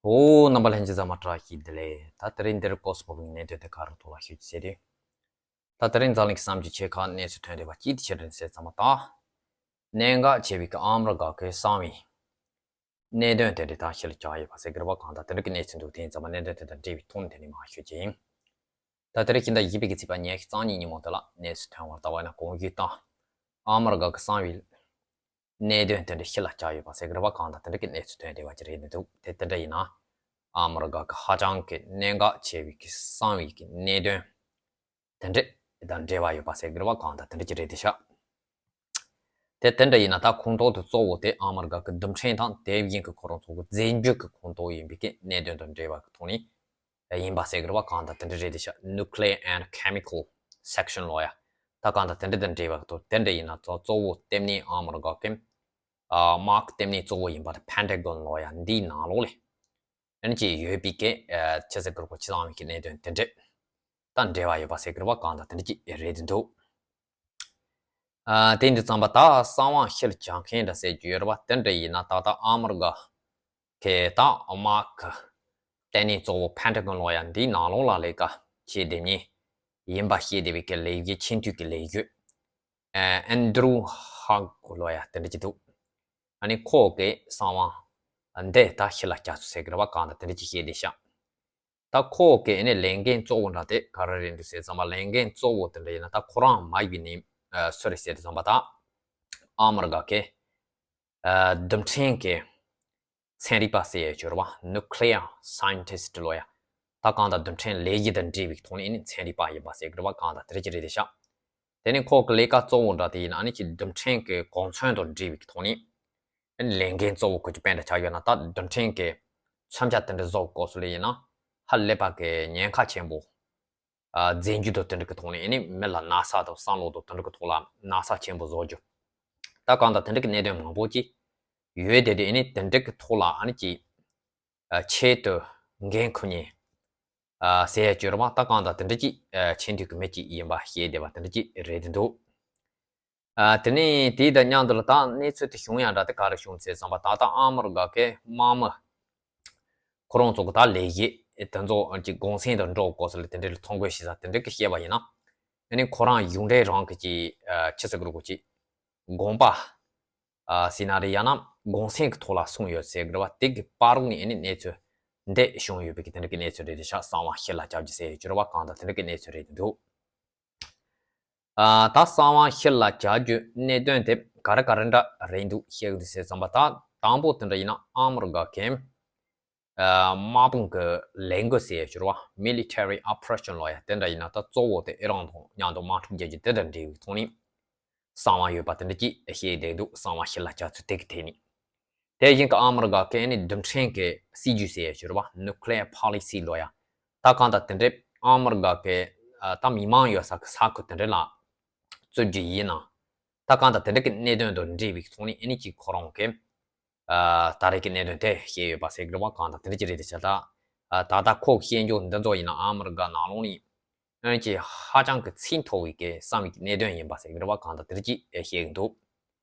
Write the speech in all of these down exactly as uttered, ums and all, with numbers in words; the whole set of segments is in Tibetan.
ཨོ། རྣམ་པ་ལྷན་རྒྱས་ཚང་མ་བཀྲ་ཤིས་བདེ་ལེགས། ད་དེ་རིང་འདིར་ཀོ་སི་ཕོ་བི་གནད་དོན་དེ་ག་རུ་ཐོག་ལ་ཤོད་ཀྱི་ཟེར་དུས། ད་དེ་རིང་འཛམ་གླིང་གི་བསམ་རྒྱུ་ཆེ་ཁག་གནས་ཚུལ་ཐོན་བསྡད་པ་ཅིག་དེ་ཕྱིར་རིང་ཟེར་ཙམ་པ་དང་། གནད་འགག་ཆེ་བའི་གི་ཨ་མི་རི་ཀ་གི་གསང་བའི་གནད་དོན་དེ་འདྲ་ད་ཕྱི་ལ་བྱ་ཡོད་པ་ཟེར་གི་རེད་པ། གང་ལྟར་དེ་འདྲ་གི་གནས་ཚུལ་འདུག་དེ་ཡིན་ཙམ་པ་གནད་དོན་དེ་དང་འབྲེལ་བའི་ཐོག་ནས་དེ་ནས་མར་ཤོད་ཀྱི་ཡིན། ད་དེ་རིང་ཕྱི་ཟླ་བཞི་པའི་གི་ཚེས་པ་ཉི་ཤུ་རྩ་གཉིས་ཉིན་མོ་དེ་ལ་གནས་ཚུལ་ཐོན་བར་ལྟ་བ་ཡིན་ན། གོང་ཞུས་ལྟར་ཨ་མི་རི་ཀ་གི་གསང་བའི་གནད་དོན་དེ་འདྲ་ཕྱི་ལ་བྱ་ཡོད་པ་ཟེར་གི་རེད་པ། གང་ལྟར་དེ་འདྲ་གི་གནས་ཚུལ་ཐོན་བསྡད་པ་ཅིག་རེད་འདུག་དེ་དེ་འདྲ་ཡིན་ན། ཨ་མི་རི་ཀ་གི་ཧ་ཅང་གི་གནད་འགག་ཆེ་བའི་གི་གསང་བའི་གི་གནད་དོན་དེ་འདྲ་དང་འབྲེལ་བ་ཡོད་པ་ཟེར་གི་རེད་པ། གང་ལྟར་དེ་འདྲ་ཅིག་རེད་དེ་ཤག་དེ་དེ་འདྲ་ཡིན་ན། ད་ཁོངས་གཏོགས་དེ་གཙོ་བོ་དེ་ཨ་མི་རི་ཀ་གི་རྡུལ་ཕྲན་དང་དེ་བཞིན་གི་ཁོ་རང་ཚོ་གི་རྫས་འགྱུར་གི་ཁོངས་གཏོགས་ཡིན་པའི་གི་གནད་དོན་དང་འབྲེལ་བ་གི་ཐོག་ནས་ཡིན་པ་ཟེར་གི་རེད་པ། གང་ལྟར་དེ་འདྲ་རེད་དེ་ཤག Nuclear and Chemical Section ལོ་ཡ། ད་གང་ལྟར་དེ་འདྲ་དང་འབྲེལ་བ་གི་ཐོག་དེ་འདྲ་ཡིན་ན། གཙོ་གཙོ་བོ་ལྟེ་གནས་ཨ་མི་རི་ཀ་གི་ཨ་དམག་ལྟེ་གནས་གཙོ་བོ་ཡིན་པ་དེ་Pentagon ལོ་ཡ་འདིའི་ནང་ལོགས་ལ་ཨ་ནི་ཅིག་ཡོད་པའི་གི་ཨ་ཆི་ཟེར་དགོས་རེད། ཁོ་ཅི་ཚང་བའི་གི་གནད་དོན་དེ་འདྲ་དང་འབྲེལ་བ་ཡོད་པ་ཟེར་གི་རེད་པ། གང་ལྟར་དེ་འདྲ་ཅིག་རེད་དེ་འདུག་ཨ་དེ་འདྲ་ཙམ་པ། ད་གསང་བ་ཕྱི་ལ་བྱ་མཁན་འདྲ་ཟེར་རྒྱུ་ཡོད་རེད་པ། དེ་འདྲ་ཡིན་ན་ད་ལྟ་ཨ་མི་རི་ཀ་གི་ད་དམག་གི་ལྟེ་གནས་གཙོ་བོ་Pentagon ལོ་ཡ་འདིའི་ནང་ལོགས་ལ་ལས་ཀ་བྱེད་བསྡད་མཁན་ཡིན་པ་ཤེས་བསྡད་པའི་གི་ལས་བྱེད། ཆེས་མཐོའི་གི་ལས་བྱེད་ཨ་Andrew Hague ལོ་ཡ་དེ་འདྲ་ཅིག་འདུག་ཨ་ནི་ཁོ་གི་གསང་བ་འདི་ད་ཕྱི་ལ་བྱ་ཚུལ་ཟེར་གི་རེད་པ། གང་ལྟར་དེ་འདྲ་ཅིག་བཤད་བསྡད་ཤག་ད་ཁོ་གི་ཨ་ནི་ལས་འགན་གཙོ་བོ་འདྲ་དེ་ག་རེ་རེད་འདུག་ཟེར་ཙམ་པ། ལས་འགན་གཙོ་བོ་དེ་འདྲ་ཡིན་ན། ད་ཁོ་རང་མ་ཡིན་ནི་ཨ་སུ་རེད་ཟེར་དུས་ཙམ་པ། ད་ཨ་མི་རི་ཀ་གི་ཨ་རྡུལ་ཕྲན་གི་ཚན་རིག་པ་ཟེར་ཡ་ཅིག་ཡོད་རེད་པ། Nuclear Scientist ལོ་ཡ། ད་གང་ལྟར་རྡུལ་ཕྲན་ལས་གཞི་དང་འབྲེལ་བའི་ཐོག་ནས་ཨ་ནི་ཚན་རིག་པ་ཡིན་པ་ཟེར་གི་རེད་པ། གང་ལྟར་དེ་འདྲ་ཅིག་རེད་དེ་ཤག་དེ་ནས་ཁོ་གི་ལས་ཀ་གཙོ་བོ་འདྲ་དེ་ཡིན་ན། ཨ་ནི་ཅིག་རྡུལ་ཕྲན་གི་གོ་མཚོན་དང་འབྲེལ་བའི་ཐོག་ནས་ཨ་ནི་ལས་འགན་གཙོ་བོ་ཁོ་ཅིག་དཔེ་འདྲ་ཆགས་ཡོད་ན། ད་རྡུལ་ཕྲན་གི་མཚོན་ཆ་དེ་འདྲ་བཟོ་དགོས་སོ་ལེ་ཡིན་ན། ཧ་ལས་པ་གི་ཉེན་ཁ་ཆེན་པོ། ཨ་རྫས་འགྱུར་དང་དེ་འདྲ་གི་ཐོག་ནས་ཨ་ནི་མི་ལ་ན་ཚ་དང་བསམ་བློ་དང་དེ་འདྲ་གི་ཐོག་ལ་ན་ཚ་ཆེན་པོ་བཟོ་རྒྱུ། ད་གང་ལྟར་དེ་འདྲ་གི་གནད་དོན་མང་པོ་ཅིག་ཡོད་དེ། དེ་ཨ་ནི་དེ་འདྲ་གི་ཐོག་ལ་ཨ་ནི་ཅིག་ཨ་ཆེད་དུ་འགན་འཁུར་མཁན་ཨ་ཟེར་ཡ་ཅིག་ཡོད་རེད་པ། ད་གང་ལྟར་དེ་འདྲ་ཅིག་ཨ་ཆེས་མཐོའི་གི་མི་ཅིག་ཡིན་པ་ཤེས་བསྡད་པ་དེ་འདྲ་ཅིག་རེད་དེ་འདུག་ཨ་དེ་ནས་དེ་དང་མཉམ་དུ་ལ་ད་གནས་ཚུལ་དེ་བྱུང་ཡ་འདྲ་དེ་ག་རེ་བྱུང་ཟེར་ཙམ་པ། ད་ལྟ་ཨ་མི་རི་ཀ་གི་དམག་མི་ཁོ་རང་ཚོ་གི་ད་ལས་བྱེད་དེ་ཚོ་ཅིག་གུང་སེང་དུ་འགྲོ་དགོས་ཟེར་ལ་དེ་འདྲའི་ལ་ཐོ་འགོད་བྱེད་ས་དེ་འདྲ་གི་བཤད་པ་ཡིན་ན། ཨ་ནི་ཁོ་རང་གཞུང་འབྲེལ་རང་གི་ཅིག་ཨ་ཆི་ཟེར་དགོས་རེད། ཁོ་ཅིག་དགོངས་པ་ཨ་ཟེར་ན་རེད། ཡང་ན་གུང་སེང་གི་ཐོག་ལ་གསུངས་ཡོད་ཟེར་གི་རེད་པ། དེ་གི་བར་རོགས་ནས་ཨ་ནི་གནས་ཚུལ་འདི་བྱུང་ཡོད་པའི་གི་དེ་འདྲ་གི་གནས་ཚུལ་རེད་དེ་ཤག་གསང་བ་ཕྱི་ལ་བྱ་རྒྱུ་ཟེར་ཡོད་ཅིག་ཡོད་རེད་པ། གང་ལྟར་དེ་འདྲ་གི་གནས་ཚུལ་རེད་དེ་འདུག་ཨ་ད་གསང་བ་ཕྱི་ལ་བྱ་རྒྱུའི་གནད་དོན་དེ་ག་རེ་ག་རེ་འདྲ་རེད་འདུག་བཤད་གི་འདུག་ཟེར་ཙམ་པ། ད་དང་པོ་དེ་འདྲ་ཡིན་ན་ཨ་མི་རི་ཀ་གི་ཨ་དམག་དཔུང་གི་ལས་འགུལ་ཟེར་ཡ་ཅིག་ཡོད་རེད་པ། Military Operation ལོ་ཡ། དེ་འདྲ་ཡིན་ན་ད་གཙོ་བོ་དེ་ཨི་རན་དང་མཉམ་དུ་དམག་འཁྲུག་རྒྱག་རྒྱུ་དེ་དང་འབྲེལ་བའི་ཐོག་ནས་གསང་བ་ཡོད་པ་དེ་འདྲ་ཅིག་བཤད་བསྡད་འདུག་གསང་བ་ཕྱི་ལ་བྱ་ཚུལ་དེ་གི་ཐད་ནས། དེ་བཞིན་གི་ཨ་མི་རི་ཀ་གི་ཨ་ནི་རྡུལ་ཕྲན་གི་སྲིད་ཇུས་ཟེར་ཡ་ཅིག་ཡོད་རེད་པ། Nuclear Policy ལོ་ཡ། ད་གང་ལྟར་དེ་འདྲའི་ཨ་མི་རི་ཀ་གི་ཨ་ད་མི་མང་ཡོད་ས་གི་ས་ཁུལ་དེ་འདྲ་ལ་རྩོད་རྒྱུ་ཡིན་ན། ད་གང་ལྟར་དེ་འདྲ་གི་གནད་དོན་དང་འབྲེལ་བའི་ཐོག་ནས་ཨ་ནི་ཅིག་ཁོ་རང་གི་ཨ་ད་རེས་ཀྱི་གནད་དོན་དེ་བཤད་ཡོད་པ་ཟེར་གི་རེད་པ། གང་ལྟར་དེ་འདྲ་ཅིག་རེད་དེ་ཤག་ད་ཨ་ད་ལྟ་ཁོ་བཤད་རྒྱུ་འདི་ཚོ་ཡིན་ན་ཨ་མི་རི་ཀ་ནང་ལོགས་ནས་ཨ་ནི་ཅིག་ཧ་ཅང་གི་ཚད་མཐོ་བའི་གི་གསང་བའི་གནད་དོན་ཡིན་པ་ཟེར་གི་རེད་པ། གང་ལྟར་དེ་འདྲ་ཅིག་བཤད་གི་འདུག་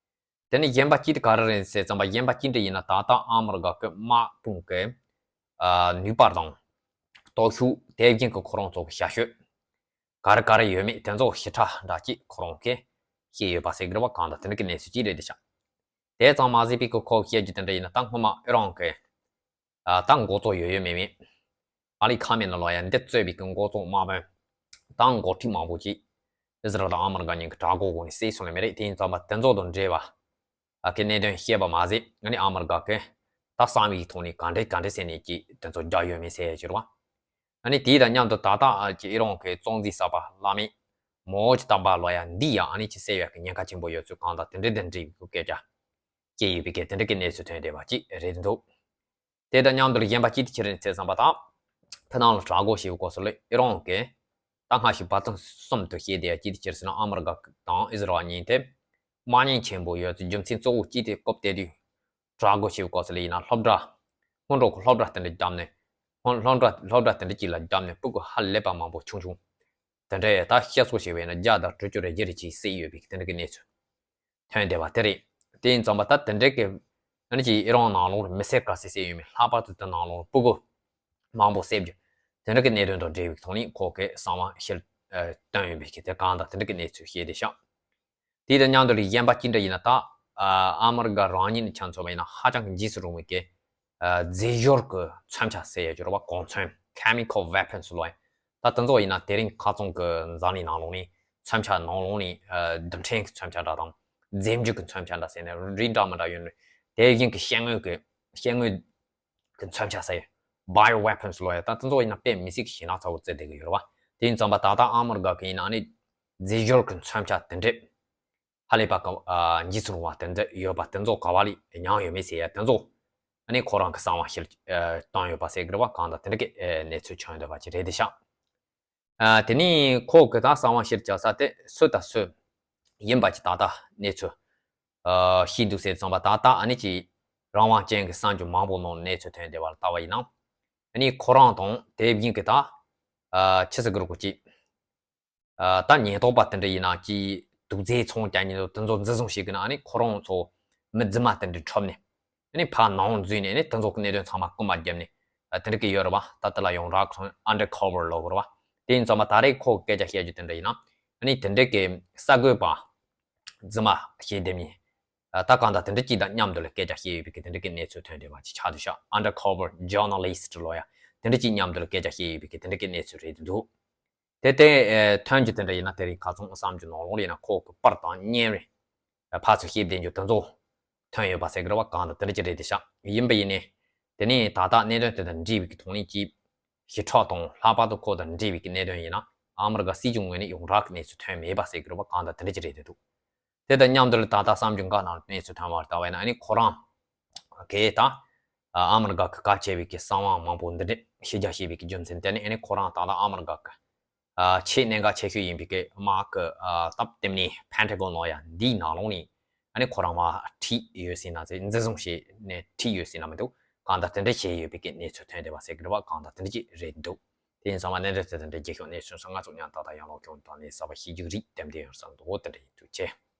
དེ་ནས་གཞན་པ་གཅིག་དེ་ག་རེ་རེད་ཟེར་ཙམ་པ། གཞན་པ་གཅིག་འདྲ་ཡིན་ན་ད་ལྟ་ཨ་མི་རི་ཀ་གི་དམག་དཔུང་གི་ཨ་ནུས་པ་དང་སྟོབས་ཤུགས། དེ་བཞིན་གི་ཁོ་རང་ཚོ་གི་ཞབས་ཞུ་ག་རེ་ག་རེ་ཡོད་མེད་དེ་ཚོ་ཞིབ་ཕྲ་འདྲ་ཅིག་ཁོ་རང་གིས་བཤད་ཡོད་པ་ཟེར་གི་རེད་པ། གང་ལྟར་དེ་འདྲ་གི་གནས་ཚུལ་ཅིག་རེད་དེ་ཤག་དེ་ཙམ་མ་ཟད་པའི་གི་ཁོ་བཤད་རྒྱུ་དེ་འདྲ་ཡིན་ན། ད་སྔོན་མ་ཨི་རན་གི་ཨ་ད་འགོ་གཙོ་ཡོད་ཡོད་མེད་མེད་ཨ་ལི་ཁ་མེ་ནི་ལོ་ཡ་འདི་གཙོས་པའི་གི་འགོ་གཙོ་དམག་དཔོན་དང་འགོ་ཁྲིད་མང་པོ་ཅིག་ཨི་ཟི་རལ་དང་ཨ་མི་རི་ཀ་གཉིས་ཀྱི་དྲག་འགོ་འོག་ནས་བསད་སོང་ལེ་མེད་རེད། དེ་ཡིན་ཙམ་པ་དེ་ཚོ་དང་འབྲེལ་བ་ཨ་གི་གནད་དོན་བཤད་པ་མ་ཟད། ཨ་ནི་ཨ་མི་རི་ཀ་གི་ད་གསང་བའི་ཐོག་ནས་ག་འདྲས་ག་འདྲས་ཟེར་ནས་ཅིག་དེ་ཚོ་རྒྱག་ཡོད་མེད་ཟེར་ཡ་ཅིག་རེད་པ། ཨ་ནི་དེ་དང་མཉམ་དུ་ད་ལྟ་ཨ་ཅིག་ཨི་རན་གི་གཙོ་འཛིན་གསར་པ་བླ་མེད་མོ་ཇི་ཏཱ་བྷ་ལོ་ཡ་འདི་ཡ་ཨ་ནི་ཅིག་བསད་ཡ་གི་ཉེན་ཁ་ཆེན་པོ་ཡོད་ཚུལ། གང་ལྟར་དེ་འདྲས་དེ་འདྲས་ཀྱི་སྐད་ཆ་སྐྱེས་ཡོད་པའི་གི་དེ་འདྲས་ཀྱི་གནས་ཚུལ་ཐོན་བསྡད་པ་ཅིག་རེད་འདུག་དེ་དང་མཉམ་དུ་གཞན་པ་ཅིག་དེ་ཕྱིར་ཟེར་ཙམ་པ། ད་ཕྱི་ནང་ལ་དྲག་འགོ་བྱེད་པའི་སྐབས་སུ་ལ་ཨི་རན་གྱིས་ད་སྔ་ཕྱི་བར་དོ་གསུམ་དུ་བཤད་བསྡད་ཡ་ཅིག་དེ་ཕྱིར་ཟེར་ན། ཨ་མི་རི་ཀ་དང་ཨི་ཟི་རལ་གཉིས་དེ་དམག་ཉེན་ཆེན་པོ་ཡོད་ཚུལ། རྒྱུ་མཚན་གཙོ་བོ་གཅིག་དེ་སྐབས་དེ་དུས་དྲག་འགོ་བྱེད་པའི་སྐབས་སུ་ལ་ཡིན་ན་སློབ་གྲྭ་སྔོན་འགྲོ་གི་སློབ་གྲྭ་དེ་འདྲ་བརྒྱབ་ནས། སྔོན་སློབ་གྲྭ་སློབ་གྲྭ་དེ་འདྲ་ཅིག་ལ་བརྒྱབ་ནས་སྤུ་གུ་ཧ་ལས་པ་མང་པོ་ཆུང་ཆུང་དེ་འདྲ་ད་བཤད་སྲོལ་བྱས་པ་ཡིན་ན་བརྒྱ་དང་དྲུག་ཅུ་རེ་བརྒྱད་རེ་ཅིག་བསད་ཡོད་པའི་དེ་འདྲ་གི་གནས་ཚུལ་ཐོན་བསྡད་པ་དེ་རེད། དེ་ཡིན་ཙམ་པ་ད་དེ་འདྲའི་གི་ ཨ་ནི་ཅིག་ཨི་རན་ནང་ལོགས་ལ་མི་སེར་ག་ཚད་བསད་ཡོད་མེད། ལྷག་པར་དུ་དེ་ནང་ལོགས་ལ་སྤུ་གུ་མང་པོ་བསད་རྒྱུ་དེ་འདྲ་གི་གནད་དོན་དང་འབྲེལ་བའི་ཐོག་ནས་ཁོ་གིས་གསང་བ་ཕྱིར་ཨ་བཏོན་ཡོད་པའི་གི་དེ་གང་དང་དེ་འདྲ་གི་གནས་ཚུལ་བཤད་བསྡད་ཤག་དེ་དང་མཉམ་དུ་ལ་གཞན་པ་ཅི་འདྲ་ཡིན་ན། ད་ཨ་ཨ་མི་རི་ཀ་རང་ཉིད་ནས་ཆ་མཚོན་པ་ཡིན་ན་ཧ་ཅང་གི་འཇིགས་སུ་རུང་བའི་གི་ཨ་རྫས་སྦྱོར་གི་མཚོན་ཆ་ཟེར་ཡ་ཅིག་ཡོད་རེད་པ། གོང་མཚོན། Chemical weapons ལབ་ཡ། ད་དེ་ཚོ་ཡིན་ན་དེ་རིང་ཁ་སང་གི་འཛམ་གླིང་ནང་ལོགས་ནས་མཚོན་ཆ་ནང་ལོགས་ནས་ཨ་རྡུལ་ཕྲན་གྱི་མཚོན་ཆ་འདྲ་དང་རྫས་འགྱུར་གྱི་མཚོན་ཆ་འདྲ་ཟེར་ནས་རིགས་འདྲ་མི་འདྲ་ཡོད་རེད། དེ་བཞིན་གྱི་ཤེལ་དངོས་ཀྱི་ཤེལ་དངོས་ཀྱི་མཚོན་ཆ་ཟེར་ཡ། Bio weapons ལབ་ཡ། ད་དེ་ཚོ་ཡིན་ན་དཔེ་མི་སྲིད་ཀྱི་ཞེད་སྣང་ཚ་བོ་བརྩི་བསྡད་ཀྱི་ཡོད་རེད་པ། དེ་ཡིན་ཙང་པ་ད་ལྟ་ཨ་མི་རི་ཀ་གི་ཡིན་ན་ཨ་ནི་རྫས་སྦྱོར་གྱི་མཚོན་ཆ་དེ་འདྲས་ཧ་ལས་པ་ག་ཨ་འཇིགས་སུ་རུང་བ་དེ་འདྲ་ཡོད་པ་དེ་ཚོ་ག་བ་ལས་མྱངས་ཡོད་མེད་ཟེར་ཡ་དེ་ཚོ་ཨ་ནི་ཁོ་རང་གི་གསང་བ་ཕྱིར་ཨ་བཏོན་ཡོད་པ་ཟེར་གི་རེད་པ། གང་ལྟར་དེ་འདྲ་གི་ཨ་གནས་ཚུལ་བྱུང་བསྡད་པ་ཅིག་རེད་དེ་ཤག་ཨ་དེ་ནས་ཁོ་གི་ད་གསང་བ་ཕྱིར་བཅར་ས་དེ་སུ་དང་སུ་ཡིན་པ་ཅིག་ད་ལྟ་གནས་ཚུལ་ཨ་ཤེས་འདུག་ཟེར་ཙང་པ། ད་ལྟ་ཨ་ནི་ཅིག་རང་དབང་ཅན་གྱི་གསར་འགྱུར་མང་པོ་ནང་གནས་ཚུལ་ཐོན་བསྡད་པ་ལ་ལྟ་བ་ཡིན་ན། ཨ་ནི་ཁོ་རང་དང་དེ་བཞིན་གྱི་ད་ཨ་ཆི་ཟེར་གི་རེད་གོ་ཅིག་ཨ་ད་ཉེན་རྟོག་པ་དེ་འདྲ་ཡིན་ན་ཅིག་དུག་རྫས་ཚོང་རྒྱག་མཁན་ཚོ་དེ་ཚོ་འཛིན་བཟུང་བྱེད་ཀྱི་ན། ཨ་ནི་ཁོ་རང་ཚོ་མི་རྫུན་མ་དེ་འདྲ་འཁྲབ་ནས་ཨ་ནི་ཕར་ནང་འཛུལ་ནས་ཨ་ནི་དེ་ཚོ་གི་གནད་དོན་ཚང་མ་རྐུ་མ་བརྒྱབ་ནས་ཨ་དེ་འདྲ་གི་ཡོད་རེད་པ། ད་དེ་ལ་ཡོངས་གྲགས་ཁོ་ཚོ་undercover ལབ་དགོས་རེད་པ། དེ་ཡིན་ཙང་མ་ད་རེས་ཁོ་གི་སྐད་ཆ་བཤད་རྒྱུ་དེ་འདྲ་ཡིན་ན། ཨ་ནི་དེ་འདྲ་གི་གསར་འགོད་པ་རྫུན་མ་བྱེད་བསྡད་མཁན་ཨ་ད་གང་ལྟར་དེ་འདྲ་གཅིག་དང་མཉམ་དུ་ལ་སྐད་ཆ་བཤད་ཡོད་པའི་གི་དེ་འདྲ་གི་གནས་ཚུལ་ཐོན་བསྡད་པ་ཅིག་ཆགས་བསྡད་ཤག undercover journalist ལབ་ཡ། དེ་འདྲ་གཅིག་མཉམ་དུ་ལ་སྐད་ཆ་བཤད་ཡོད་པའི་གི་དེ་འདྲ་གི་གནས་ཚུལ་རེད་འདུག་དེ་ལྟར་ཨ་ཐོན་རྒྱུ་དེ་འདྲ་ཡིན་ན་དེ་རིང་ཁ་སང་གསར་འགྱུར་ནང་ལོགས་ལ་ཡིན་ན་ཁོ་གི་པར་དང་བརྙན་རིས་ཨ་ཕར་ཚུར་བཤད་བསྡད་རྒྱུ་དེ་ཚོ་ཐོན་ཡོད་པ་ཟེར་གི་རེད་པ། གང་ལྟར་དེ་འདྲ་ཅིག་རེད་དེ་ཤག་ཡིན་པ་ཡིན་ནའི་དེ་ནས་ད་ལྟ་གནད་དོན་དེ་དང་འབྲེལ་བའི་གི་ཐོག་ནས་ཅིག་ཞི་དྲག་དང་ལྷག་པར་དུ་ཁོ་དང་འབྲེལ་བའི་གི་གནད་དོན་ཡིན་ན་ཨ་མི་རི་ཀ་སྲིད་གཞུང་ངོས་ནས་ཡོངས་གྲགས་ཀྱི་གནས་ཚུལ་ཐོན་མེད་པ་ཟེར་གི་རེད་པ། གང་ལྟར་དེ་འདྲ་ཅིག་རེད་དེ་འདུག་དེ་དང་མཉམ་དུ་ལ་ད་ལྟ་གསར་འགྱུར་འགའ་ནང་གནས་ཚུལ་ཐོན་པར་ལྟ་བས་ན། ཨ་ནི་ཁོ་རང་གིས་ད་ཨ་མི་རི་ཀ་གི་གལ་ཆེ་བའི་གི་གསང་བ་མང་པོ་འདི་འདྲ་ཕྱི་རྒྱལ་བྱས་པའི་གི་རྒྱུ་མཚན་དེ་ནི་ཨ་ནི་ཁོ་རང་ད་ལྟ་ཨ་མི་རི་ཀ་གི་ཨ་ཆེས་གནད་འགག་ཆེ་ཤོས་ཡིན་པའི་གི་དམག་གི་ཨ་སྟབས་བསྟུན་ནས་Pentagon ལབ་ཡ་འདིའི་ནང་ལོགས་ནས་ཨ་ནི་ཁོ་རང་མར་ཁྲིད་ཡོད་ཟེར་ན་ཟེར། འཛིན་བཟུང་བྱས་ནས་ཁྲིད་ཡོད་ཟེར་ན་མི་འདུག་གང་ལྟར་དེ་འདྲ་བྱས་ཡོད་པའི་གི་གནས་ཚུལ་ཐོན་བསྡད་པ་ཟེར་གི་རེད་པ། གང་ལྟར་དེ་འདྲ་ཅིག་རེད་འདུག་དེ་ཡིན་ཙང་མ་གནད་དོན་དེ་དང་འབྲེལ་རྒྱལ་ཁབ་གནས་ཚུལ་སོགས་ང་ཚོ་ཉམས་ཏག་ཏག་ཡང་ལོག་ཁྱོང་དང་ནས་གསར་པ་ཤེས་རྒྱུ་རིགས་དེ་འདྲ་ཡོང་བསམ་འདུག་དེ་འདྲ་ཡིན། ཐུགས་རྗེ་ཆེ།